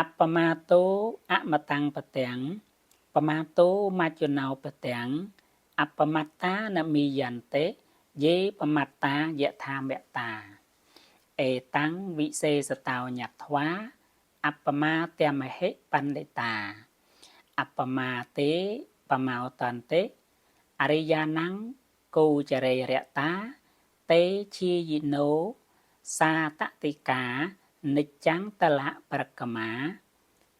អប្បមាទោអមតំបទាំងបមាទោមច្ចណោបទាំងអប្បមត្តានមីយន្តិយេបមត្តាយថាមតាអេតាំងវិសេសតោញត្វាអប្បមាទមហិបណ្ឌិតាអប្បមាទេបមោតន្តិអរិយានំគោចរិរតាតេជាយិណោសាតតិកានិច្ចំតលៈប្រកមា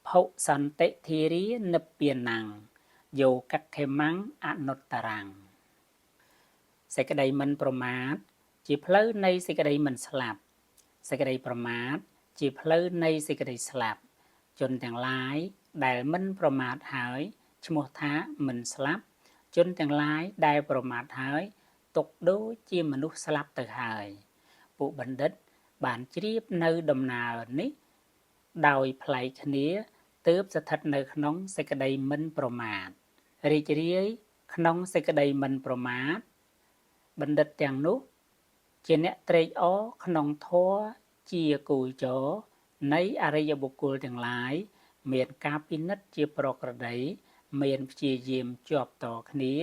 ភុសន្តិធិរានិព្វានំយោកខេមੰអនុត្តរំសេចក្តីមិនប្រមាទជាផ្លូវនៃសេចក្តីមិនស្លាប់សេចក្តីប្រមាទជាផ្លូវនៃសេចក្តីស្លាប់ជនទាំងឡាយដែលមិនប្រមាទហើយឈ្មោះថាមិនស្លាប់ជនទាំងឡាយដែលប្រមាទហើយទុកដូចជាមនុស្សស្លាប់ទៅហើយពួកបណ្ឌិតបានជ្រាបនៅដំណើរនេះដោយប្លែកគ្នាទើបស្ថិតនៅក្នុងសេចក្តីមិនប្រមាទរីករាយក្នុងសេចក្តីមិនប្រមាទបណ្ឌិតទាំងនោះជាអ្នកត្រេកអរក្នុងធម៌ជាគោចរនៃអរិយបុគ្គលទាំងឡាយមានការពិនិត្យជាប្រក្រតីមានព្យាយាមជាប់តគ្នា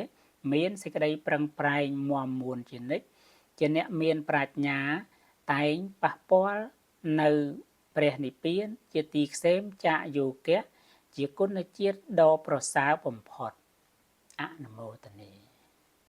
មានសេចក្តីប្រឹងប្រែងមាំមួនជានិច្ចជាអ្នកមានប្រាជ្ញាតែងប៉ះពាល់នៅព្រះនិព្វានជាទីក្សេមចាកយោគៈជាគុណជាតិដ៏ប្រសើរបំផុតអនុមោទនា។